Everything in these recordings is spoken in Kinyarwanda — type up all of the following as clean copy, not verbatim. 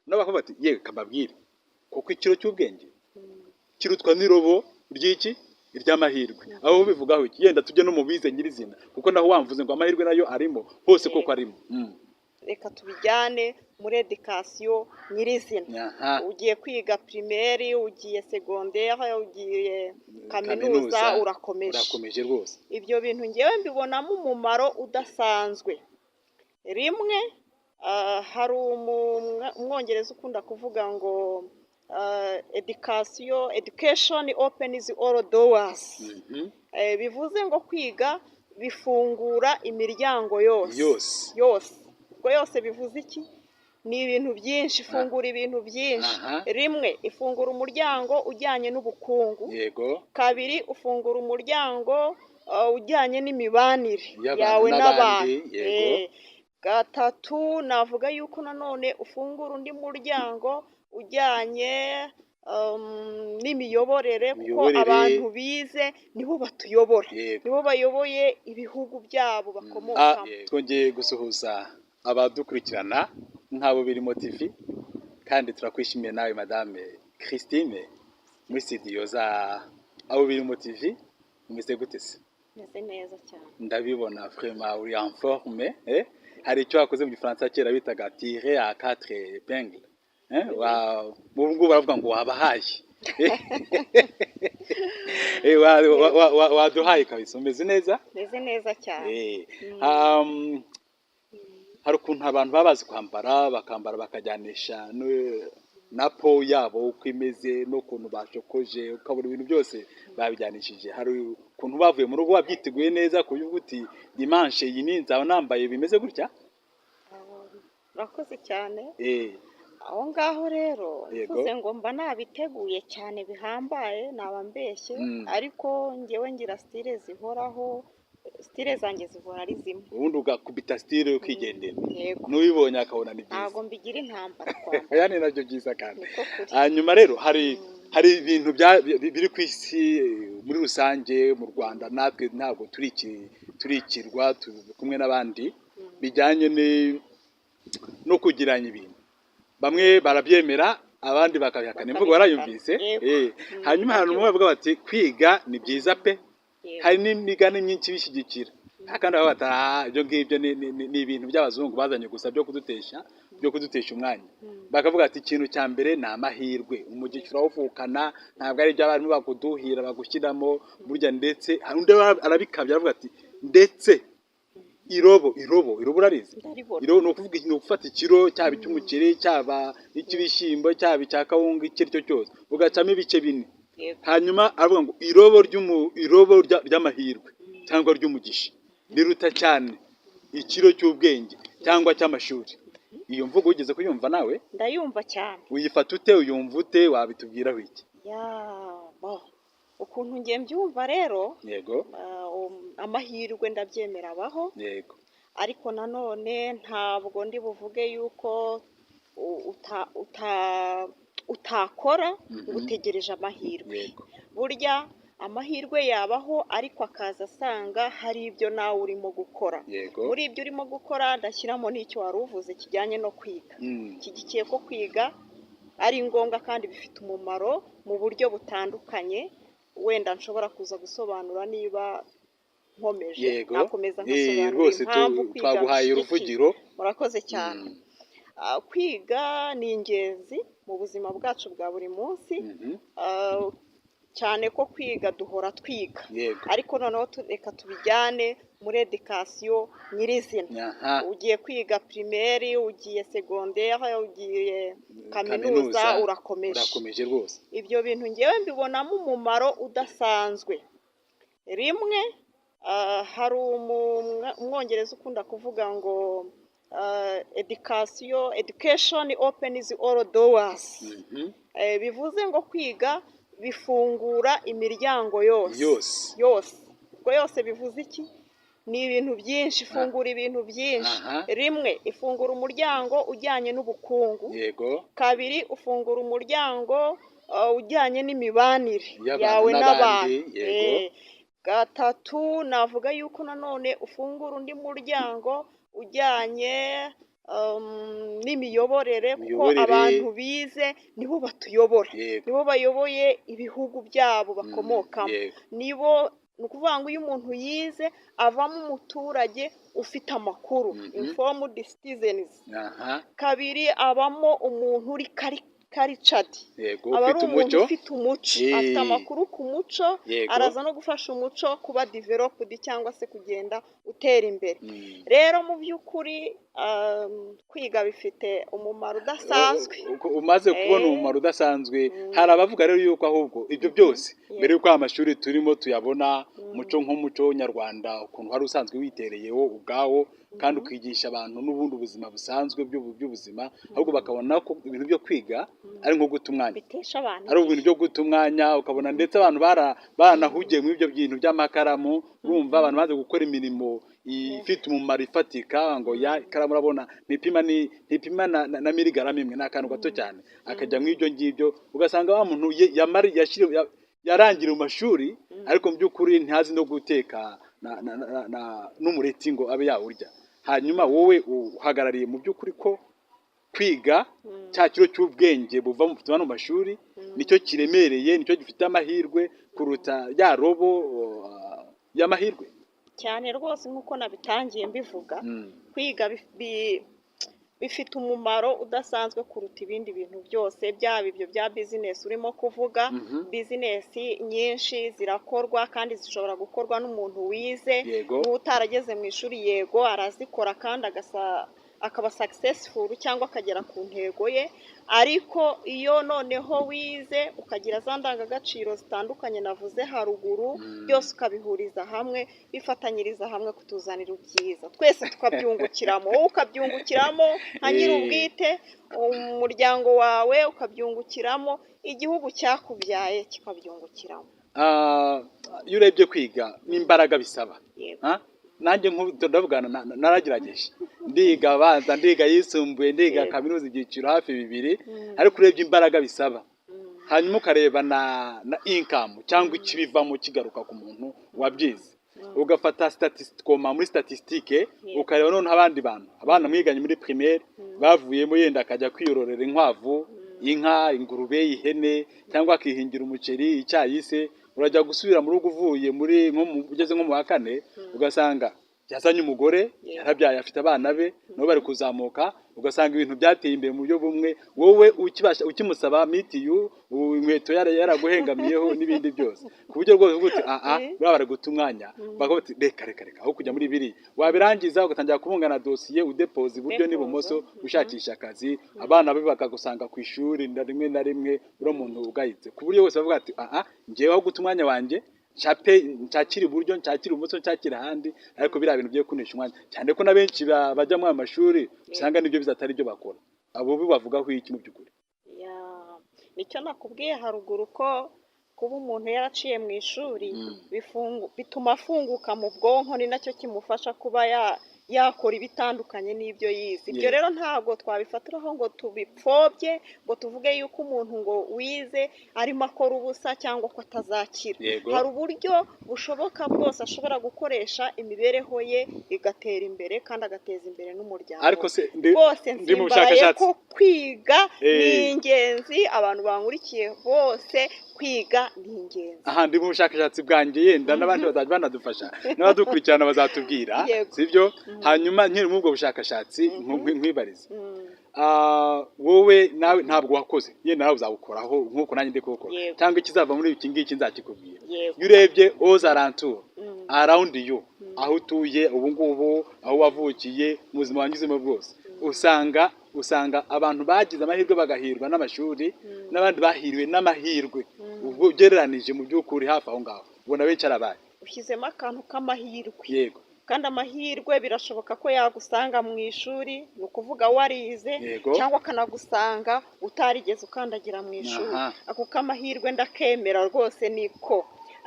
Nabo bakavuga bati: "Yewe, kababwire kuko ikiro cy'ubwenge kirutwa n'irobo ry'iki, iry'amahirwe." Aho bivugaho iki? Yenda tujye no mu bize nyirizina, kuko naho wamvuze ngo amahirwe nayo arimo hose koko arimo. Reka tubijyane muri éducation nyirizina. Ugiye kwiga primaire, ugiye secondaire, ugiye kaminuza, urakomeje. Urakomeje rwose. Ibyo bintu ngewe mbibonamo umumaro udasanzwe. Rimwe, hari Umwongereza ukunda kuvuga ngo education opens all doors. Bivuze ngo kwiga bifungura imiryango yose. Yose. Yose. Ubwo yose bivuze iki? Ni ibintu byinshi, ifungura ibintu byinshi. Rimwe, ifungura umuryango ujyanye n'ubukungu. Kabiri, ufungura umuryango ujyanye n'imibanire y'abantu yawe n'abandi, n'abantu. Gatatu, navuga yuko nanone ufungura undi muryango ujyanye n'imiyoborere, kuko Imiyoborere. abantu bize nibo batuyobora, nibo bayoboye ibihugu byabo bakomokamo. Twongeye gusuhuza abadukurikirana nk'abo Birimo TV, kandi turakwishimiye nawe, Madame Christine, muri studio za Abo Birimo TV. Umeze gute se? Meze neza cyane. Ndabibona, vraiment uri en forme, eh? Hari icyo wakoze mu Gifaransa kera bitaga tirer à quatre épingles, eh? Ubu ngubu baravuga ngo wabahaye. Waduhaye kabisa, umeze neza. Meze neza cyane. Hari ukuntu abantu baba bazi kwambara, bakambara bakajyanisha na peau yabo uko imeze n'ukuntu bashokoje, ukabona ibintu byose babijyanishije. Hari ukuntu bavuye mu rugo wabyiteguye neza, ku buryo uvuga uti: "Dimanche iyi ni nzaba nambaye bimeze gutya." Urakoze cyane. Aho ngaho rero, mvuze ngo mba nabiteguye cyane bihambaye, naba mbeshye, ariko ngewe ngira style zihoraho, style zanjye zihora ari zimwe. Ubundi ugakubita style ukigendera. Yego. N'ubibonye akabona ni byiza. Ntabwo mbigira intambara kwambara. Oya, ni nabyo byiza kandi. Niko kuri. Hanyuma rero hari ibintu biri ku isi muri rusange, mu Rwanda natwe ntabwo turikirwa, turi kumwe n'abandi, bijyanye no kugiranya ibintu. Bamwe barabyemera, abandi bakabihakana. Imvugo warayumvise? Yego. Hanyuma hari umwe bavuga bati: "Kwiga ni byiza pe." Hari n'imigani myinshi ibishyigikira. Kandi baba bati: "Ah, ibyo ngibyo ni ibintu by'abazungu bazanye gusa byo kudutesha umwanya." Bakavuga ati: "Ikintu cya mbere ni amahirwe, umugisha urawuvukana, ntabwo ari ibyo abarimu bakuduhira bagushyiramo burya." Ndetse hari undi arabikabya, aravuga ati: "Ndetse irobo urarizi?" Ndaribona. Irobo ni ukuvuga, ni ugufata ikiro, cyaba icy'umuceri, cyaba icy'ibishyimbo, cyaba icya kawunga, icyo ari cyo cyose, ugacamo ibice bine. Hanyuma aravuga ngo irobo ry'amahirwe cyangwa ry'umugisha riruta cyane ikiro cy'ubwenge cyangwa cy'amashuri. Iyo mvugo wigeze kuyumva nawe? Ndayumva cyane. Uyifata ute? Uyumva ute? Wabitubwiraho iki? Ya bo, ukuntu ngiye mbyumva rero, amahirwe ndabyemera abaho, ariko nanone ntabwo ndi buvuge yuko utakora ngo utegereje amahirwe. Burya amahirwe yabaho, ariko akaza asanga hari ibyo nawe urimo gukora. Muri ibyo urimo gukora ndashyiramo n'icyo wari uvuze kijyanye no kwiga. Nshyigikiye ko kwiga ari ngombwa kandi bifite umumaro mu buryo butandukanye, wenda nshobora kuza gusobanura niba nkomeje. Nakomeza nkasobanura Rwose impamvu kwiga twaguhaye bishyigikiye. uruvugiro. Murakoze cyane. Kwiga ni ingenzi mu buzima bwacu bwa buri munsi, cyane ko kwiga duhora twiga, ariko noneho reka tubijyane muri éducation nyirizina. Ugiye kwiga primaire, ugiye secondaire, ugiye kaminuza, urakomeje. Urakomeje rwose. Ibyo bintu ngewe mbibonamo umumaro udasanzwe. Rimwe, hari Umwongereza ukunda kuvuga ngo education opens all doors. Bivuze ngo kwiga bifungura imiryango yose. Yose. Yose. Ubwo yose bivuze iki? Ni ibintu byinshi, ifungura ibintu byinshi. Rimwe, ifungura umuryango ujyanye n'ubukungu. Kabiri, ufungura umuryango ujyanye n'imibanire y'abantu yawe n'abandi, n'abantu. Gatatu, navuga yuko nanone ufungura undi muryango ujyanye n'imiyoborere, kuko Imiyoborere. abantu bize nibo batuyobora, nibo bayoboye ibihugu byabo bakomokamo, nibo. Ni ukuvuga ngo iyo umuntu yize avamo umuturage ufite amakuru, informed citizens. Kabiri, abamo umuntu uri cultured, aba ari ufite umuntu umuco. Ufite umuco, afite amakuru ku muco, araza no gufasha umuco kuba developed cyangwa se kugenda utera imbere. Rero mu by'ukuri kwiga bifite umumaro udasanzwe. Umaze kubona umumaro udasanzwe. Hari abavuga rero yuko ahubwo ibyo byose, mbere y'uko aya mashuri turimo tuyabona, umuco nk'umuco nyarwanda ukuntu wari usanzwe witereyeho ubwawo kandi ukigisha abantu n'ubundi ubuzima busanzwe by'ubuzima, ahubwo bakabona ko ibintu byo kwiga ari nko guta umwanya, bitesha abantu ari ibintu byo guta umwanya. Ukabona ndetse abantu baranahugiye muri ibyo bintu by'amakaramu. Urumva abantu bazi gukora imirimo ifite umumaro ifatika, ngo ya ikaramu urabona ntipima ntipima na miligarama imwe, ni akantu gato cyane, akajya mu ibyo ngibyo. Ugasanga wa muntu yarangira mu mashuri, ariko mu by'ukuri ntazi no guteka n'umureti ngo abe yawurya. Hanyuma wowe uhagarariye mu by'ukuri ko kwiga, cya kiro cy'ubwenge buva mu tuba mu mashuri, nicyo kiremereye, nicyo gifite amahirwe kuruta ya robo y'amahirwe. Cyane rwose, nk'uko nabitangiye mbivuga, kwiga bifite umumaro udasanzwe kuruta ibindi bintu byose, byaba ibyo bya bizinesi urimo kuvuga. Bizinesi nyinshi zirakorwa kandi zishobora gukorwa n'umuntu wize n'utarageze mu ishuri. Yego, arazikora kandi akaba successful cyangwa akagera ku ntego ye. Ariko iyo noneho wize, ukagira za ndangagaciro zitandukanye navuze haruguru, byose ukabihuriza hamwe, bifatanyiriza hamwe kutuzanira ubyiza, twese tukabyungukiramo, wowe ukabyungukiramo nka nyir'ubwite, umuryango wawe ukabyungukiramo, igihugu cyakubyaye kikabyungukiramo. Ah, iyo urebye kwiga n'imbaraga bisaba, Ah, nanjye ndavugana naragerageje, ndiga abanza, ndiga yisumbuye, ndiga kaminuza, ibyiciro hafi bibiri. Ariko urebye imbaraga bisaba, hanyuma ukareba na income cyangwa ikibivamo kigaruka ku muntu wabyize, ugafata statistique muri statistique, ukareba noneho abandi bantu, abana mwiganye muri primaire bavuyemo, yenda akajya kwiyororera inkwavu, inka, ingurube, ihene, cyangwa akihingira umuceri, icyayi se, urajya gusubira mu rugo uvuye muri ugeze nko mu wa kane, ugasanga yazanye umugore, yarabyaye, afite abana be, nabo bari kuzamuka, ugasanga ibintu byateye imbere mu buryo bumwe, wowe ukibasha ukimusaba mitiyu, inkweto yaraguhengamiyeho n'ibindi byose, ku buryo rwose uvuga uti: "Aha buriya bari guta umwanya." Bakavuga bati: "Reka, reka, reka, aho kujya muri biriya." Wabirangiza ugatangira kubungana dosiye, udepoza iburyo n'ibumoso, ushakisha akazi, abana be bakagusanga ku ishuri na rimwe na rimwe uri umuntu ugayitse, ku buryo bose bavuga ati: "Aha ngewe aho guta umwanya wanjye, nshape nshakire iburyo, nshakire ibumoso, nshakire ahandi, ariko biriya bintu byo kunesha umwanya, cyane ko na benshi bajya muri aya mashuri usanga nibyo bizatari ibyo bakora." Abo bo bavugaho iki mu by'ukuri? Ya, nicyo nakubwiye haruguru ko kuba umuntu yaraciye mu ishuri bituma afunguka mu bwonko, ni nacyo kimufasha kuba yakora ibitandukanye n'ibyo yize. Ibyo rero ntabwo twabifatiraho ngo tubipfobye, ngo tuvuge yuko umuntu ngo wize arimo akora ubusa cyangwa ko atazakira. Hari uburyo bushoboka bwose ashobora gukoresha imibereho ye igatera imbere kandi agateza imbere n'umuryango Ariko se rwose. Ndi mu Nsimbaraye bushakashatsi. ko kwiga ni ingenzi. Abantu bankurikiye bose, kwiga ni ingenzi. Aha ndi mu bushakashatsi bwanjye, yenda n'abandi bazajya banadufasha, n'abadukurikirana bazatubwira, sibyo? Hanyuma nkiri muri ubwo bushakashatsi, nkwibarize. Ah, wowe nawe ntabwo wakoze, yenda nawe uzabukoraho nk'uko nanjye ndi kuwukora, cyangwa ikizava muri iki ngiki nzakikubwira. Iyo urebye aux alentours, around you, aho utuye ubu ngubu, aho wavukiye, mu buzima wanyuzemo bwose, usanga abantu bagize amahirwe bagahirwa n'amashuri n'abandi bahiriwe n'amahirwe, ubwo ugereranije mu by'ukuri hafi aho ngaho ubona benshi ari abahe? Ushyizemo akantu k'amahirwe. Kandi amahirwe birashoboka ko yagusanga mu ishuri, ni ukuvuga warize, cyangwa akanagusanga utarigeze ukandagira mu ishuri. Ako k'amahirwe ndakemera rwose, niko.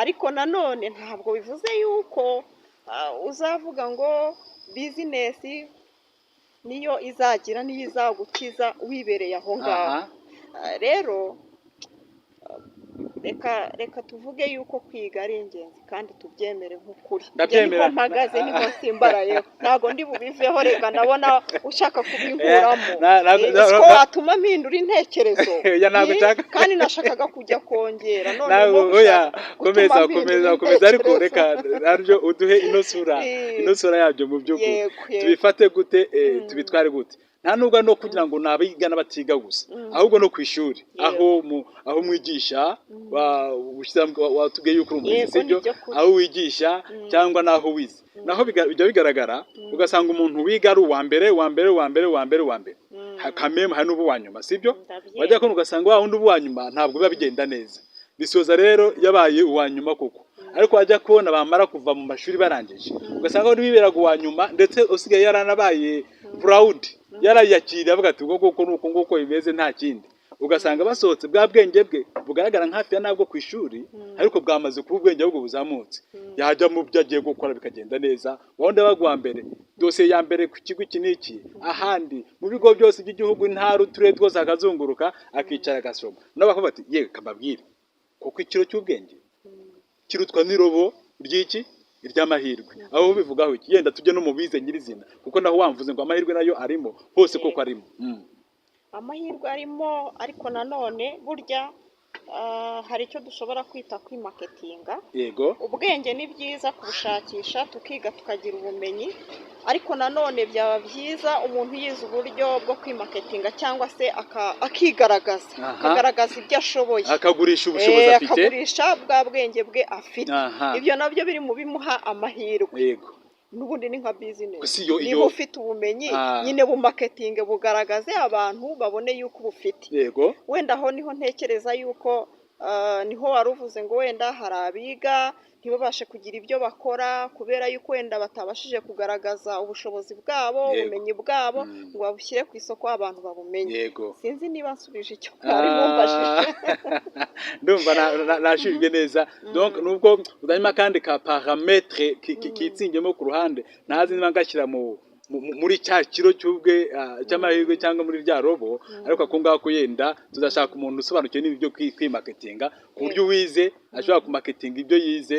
Ariko nanone ntabwo bivuze yuko uzavuga ngo bizinesi niyo izagira, niyo izagukiza wibereye aho ngaho. Rero Reka tuvuge yuko kwiga ari ingenzi kandi tubyemere nk'ukuri. Njye Ndabyemera. niho mpagaze, niho simbarayeho, ntabwo ndi bubiveho. Reka, ndabona ushaka kubinkuramo. Siko watuma mpindura intekerezo. Oya, ntabwo nshaka. Kandi nashakaga kujya kongera none Ntabwo urimo oya, gushaka gutuma komeza, mpindura komeza, komeza, ariko intekerezo. reka naryo uduhe ino sura, ino sura yabyo mu by'ukuri. Yego. Tubifate gute, tubitware gute? Nta nubwo ari no kugira ngo ni abiga n'abatiga gusa, ahubwo no ku ishuri, aho mwigisha, watubwiye yuko uri umurezi, sibyo? Nibyo kuri. Aho wigisha cyangwa n'aho wize, naho bijya bigaragara, ugasanga umuntu wiga ari uwa mbere, uwa mbere, uwa mbere, uwa mbere, uwa mbere, kameme hari n'ubu uwa nyuma, sibyo? Ndabyemera. Wajya kubona ugasanga wa wundi uba uwa nyuma ntabwo biba bigenda neza, bisoza rero yabaye uwa nyuma koko. Ariko wajya kubona bamara kuva mu mashuri barangije, ugasanga undi wiberaga uwa nyuma, ndetse usigaye yaranabaye proud, yarayakiriye, avuga ati: "Ubwo nguko ni uko nguko bimeze, nta kindi." Ugasanga basohotse, bwa bwenge bwe bugaragara nka hafi ya nabwo ku ishuri, ariko bwamaze kuba ubwenge ahubwo buzamutse, yajya mu byo agiye gukora bikagenda neza. Wawundi wabaga uwa mbere, dosiye ya mbere ku kigo iki n'iki, ahandi mu bigo byose by'igihugu, intara, uturere twose akazunguruka, akicara agasoma, nabo bakavuga bati: "Yewe, kababwire kuko ikiro cy'ubwenge kirutwa n'irobo ry'iki, iry'amahirwe." Aho bivugaho iki? Yenda tujye no mu bize nyirizina, kuko naho wamvuze ngo amahirwe nayo arimo hose koko arimo. Amahirwe arimo, ariko nanone burya hari icyo dushobora kwita kwimaketinga. Ubwenge ni byiza kubushakisha, tukiga, tukagira ubumenyi, ariko nanone byaba byiza umuntu yize uburyo bwo kwimaketinga cyangwa se akigaragaza, akagaragaza ibyo ashoboye, akagurisha ubushobozi afite. Akagurisha bwa bwenge bwe afite. Ibyo nabyo biri mu bimuha amahirwe. N'ubundi ni nka business. Gusa Niba ufite ubumenyi, nyine bumaketinge, bugaragaze, abantu babone yuko ubufite. Wenda aho niho ntekereza yuko niho wari uvuze ngo wenda hari abiga ntibabashe kugira ibyo bakora kubera yuko wenda batabashije kugaragaza ubushobozi bwabo, ubumenyi bwabo, ngo babushyire ku isoko abantu babumenye. Sinzi niba nsubije icyo mwari mumbajije. Ndumva nashubijwe neza. Donc nubwo uzanyuma akandi ka paramètre kitsingemo ku ruhande, ntazi niba ngashyira muri cya kiro cy'ubwe cy'amahirwe cyangwa muri rya robo, ariko ako ngako yenda tuzashaka umuntu usobanukiwe n'ibyo byo kwimaketinga, ku buryo uwize ashobora kumaketinga ibyo yize.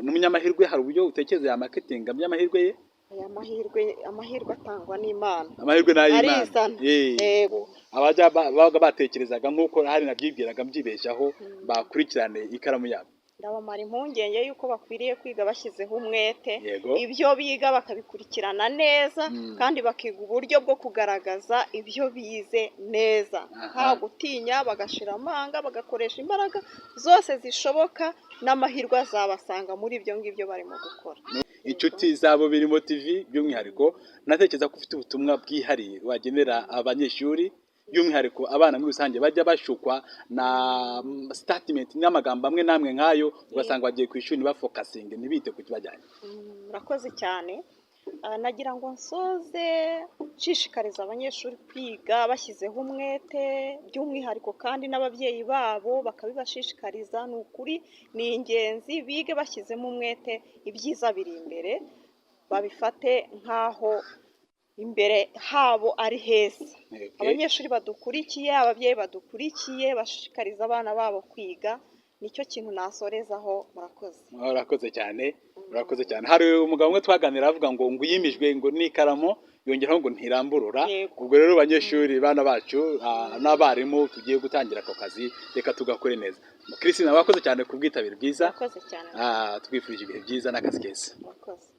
N'umunyamahirwe, hari uburyo utekereza yamaketinga umunyamahirwe ye? Aya mahirwe, amahirwe atangwa n'Imana. Amahirwe ni ay'Imana. Arizana. Yego. Abajya babaga batekerezaga nk'uko hari nabyibwiraga mbyibeshyaho, bakurikirane ikaramu yabo. Ndabamara impungenge y'uko bakwiriye kwiga bashyizeho umwete, ibyo biga bakabikurikirana neza, kandi bakiga uburyo bwo kugaragaza ibyo bize neza, nta gutinya, bagashira amanga, bagakoresha imbaraga zose zishoboka, n'amahirwe azabasanga muri ibyo ngibyo barimo gukora. Inshuti zabo Birimo TV, by'umwihariko natekereza ko ufite ubutumwa bwihariye wagenera abanyeshuri, by'umwihariko abana muri rusange bajya bashukwa na statement n'amagambo amwe n'amwe nk'ayo, ugasanga bagiye ku ishuri ntibafokasinge, ntibite ku kibajyanye. Murakoze cyane. Nagira ngo nsoze nshishikariza abanyeshuri kwiga bashyizeho umwete, by'umwihariko kandi n'ababyeyi babo bakabibashishikariza. Ni ukuri ni ingenzi, bige bashyizemo umwete, ibyiza biri imbere, babifate nk'aho imbere habo ari heza. Abanyeshuri badukurikiye, ababyeyi badukurikiye, bashishikariza abana babo kwiga, nicyo kintu nasorezaho. Murakoze. Urakoze cyane, urakoze cyane. Hari umugabo umwe twaganira avuga ngo uyimijwe ngo n'ikaramu, yongeraho ngo ntiramburura. Ubwo rero banyeshuri, bana bacu, n'abarimu tugiye gutangira ako kazi, reka tugakore neza. Christine, wakoze cyane ku bwitabire bwiza. Murakoze cyane. Twifurije ibihe byiza n'akazi keza. Murakoze.